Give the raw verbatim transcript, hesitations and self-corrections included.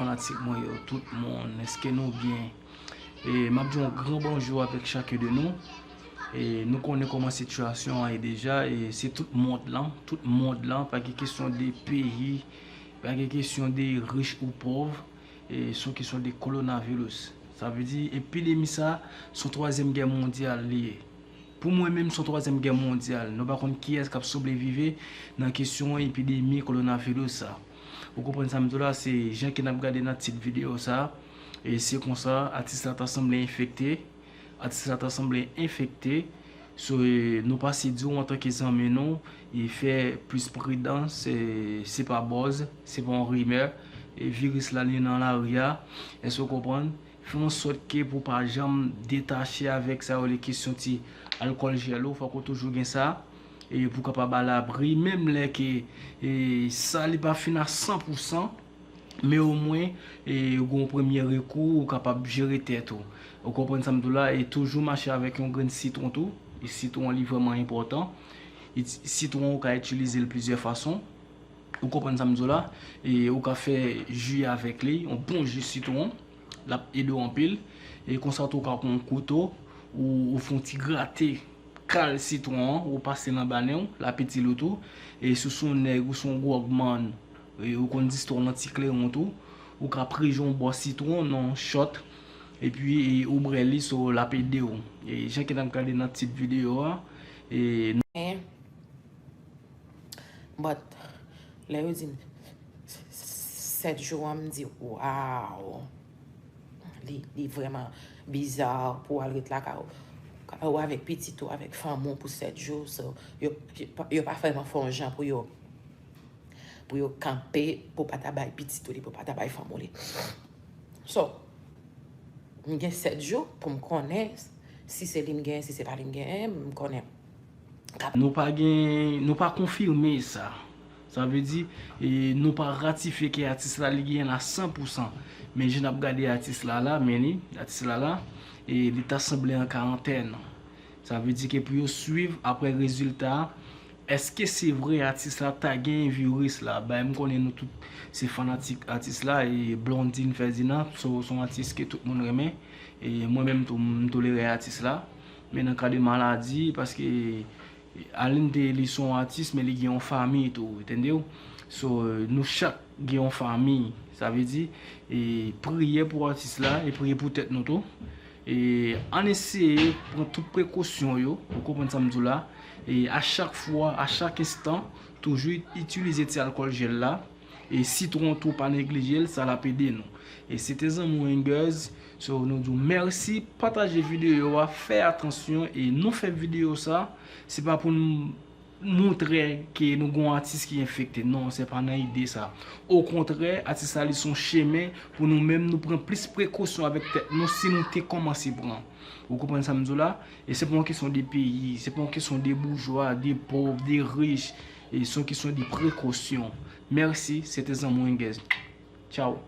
Fanatik mwen yo, tout moun, èske nou byen? E m ap di yon gran bonjou avèk chak de nou. E nou konnen kòman sitiyasyon an ye deja, e se tout mond lan, tout mond lan, pa gen kesyon de peyi, pa gen kesyon de rich ou pòv, e se yon kesyon de kowonaviris. Sa vle di, epidemi sa, se yon twazyèm gè mondyal li ye. Pou mwen menm, se yon twazyèm gè mondyal. Nou pa konn kiyès k ap sobrevive nan kesyon epidemi kowonaviris sa. Ou konprann sa m di w la, se jan ke n ap gade nan tit videyo sa. E se konsa, atis la ta sanble enfekte. Atis la ta sanble enfekte. So, e, nou pase di w antanke zanmi nou, e fè plis pridans, e se pa buzz, se pa yon rimè. E viris la li nan lari a. Èske w konprann? Fè an sòt ke pou w pa janm detache avèk sa yo, le kesyon ti alkòl jèl ou, fòk ou toujou gen sa, e pou w kapab alabri, menm lè ke, e, sa li pa fin a san pou san, men omwen, e, ou gen yon premye rekou, ou kapab jere tèt ou. Ou konprann sa m di w la, e toujou mache avèk yon grenn sitwon tou. E sitwon li vrèman enpòtan. E ti-, sitwon ou ka itilize l plizyè fason. Ou konprann sa m di w la? E ou ka fè ji avèk li, yon bon ji sitwon, l ap ede w anpil. E konsa tou, ou ka pran yon kouto, ou, ou fè yon ti grate kal sitwon an, ou pase l anba nen w, l ap itil ou tou. E si w se yon nèg, ou se yon gwògmann, e ou konn zistwa nan ti kleren tou, ou ka preje yon bò sitwon nan yon chòt, epi, e, ou bwè li, so, l ap ede w. E jan ke n ap gade nan tit videyo a, e, But, lè yo di m sèt jou an, m di, waw! Li, li vrèman biza pou w al ret lakay ou, ou avèk pitit ou, avèk fanmi w pou sèt jou. So, yo, yo pa, yo pa vrèman fè yon jan pou yo, pou yo kanpe, pou pa ta bay pitit ou li, pou pa ta bay fanmi w li. So, m gen sèt jou pou m konnen si se li m genyen, si se pa li m genyen, m konnen. Nou pa gen, nou pa konfime sa. Sa vle di, e, nou pa ratifye ke atis la li genyen l a san pou san. Men jan n ap gade atis la la, men li, atis la la, e, li ta sanble an karantèn. Sa vle di ke pou yo swiv apre rezilta, èske se vre atis la ta genyen viris la? Bay m konnen nou tout se fanatik atis la, e Blondine Ferdinand, so, se yon atis ke tout moun renmen. E mwen menm tou, m tolere atis la. Men nan ka de maladi, paske Aline te, li se yon atis, men li gen yon fanmi tou, tande w? So, nou chak gen yon fanmi. Sa vle di, e, priye pou atis la, e priye pou tèt nou tou. E ann eseye pran tout prekosyon yo, ou konprann sa m di w la. E a chak fwa, a chak enstan, toujou itilize ti alkòl jèl la. E sitwon tou pa neglije l, sa l ap ede nou. E se te zanmi w Angers, so nou di w mèsi, pataje videyo a, fè atansyon e nou fè videyo sa, se pa pou n montre ke nou gen yon atis ki enfekte. Non, se pa nan ide sa. Okontrè, atis la li se yon chemen pou nou menm nou pran plis prekosyon avèk tèt nou si nou te kòmanse pran. Ou konprann sa m di w la? E se pa yon kesyon de peyi, se pa yon kesyon de boujwa, de pòv, de rich. E se yon kesyon de prekosyon. Mèsi, se te zanmi w Angers. Tchaw.